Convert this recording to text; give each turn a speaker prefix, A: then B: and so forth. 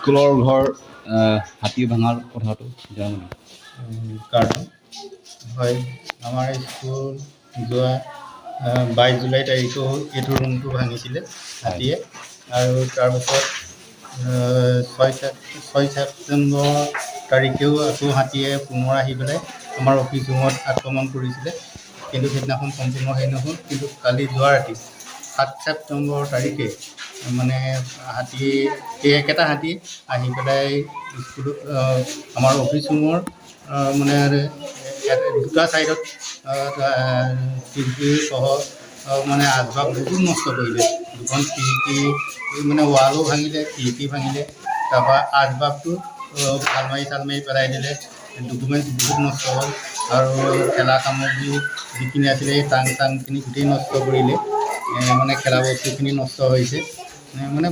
A: স্কুলৰ ঘৰ হাতী ভাঙাৰ কথাটো জানো নেকি?
B: কাৰণ হয়, আমাৰ স্কুল যোৱা 22 জুলাই তাৰিখেও এইটো ৰুমটো ভাঙিছিলে হাতীয়ে। আৰু তাৰপাছত 6 ছেপ্টেম্বৰ তাৰিখেও আকৌ হাতীয়ে পুনৰ আহি পেলাই আমাৰ অফিচ ৰুমত আক্ৰমণ কৰিছিলে। কিন্তু সেইদিনাখন সম্পূৰ্ণ হেৰি নহ'ল। কিন্তু কালি যোৱা ৰাতি 7 ছেপ্টেম্বৰ তাৰিখে মানে হাতী, এই একেটা হাতী আহি পেলাই স্কুলত আমাৰ অফিচ ৰুমৰ মানে দুটা ছাইডত খিৰিকীসহ মানে আচবাব বহুত নষ্ট কৰিলে। দুখন খিৰিকী মানে ৱালো ভাঙিলে, খিৰিকী ভাঙিলে, তাৰপৰা আচবাবটো আলমাৰি চালমাৰি পেলাই দিলে, ডকুমেণ্টছ বহুত নষ্ট হ'ল আৰু খেলা সামগ্ৰী যিখিনি আছিলে সেই টাং চাংখিনি গোটেই নষ্ট কৰিলে। মানে খেলা বস্তুখিনি নষ্ট হৈছে। মানে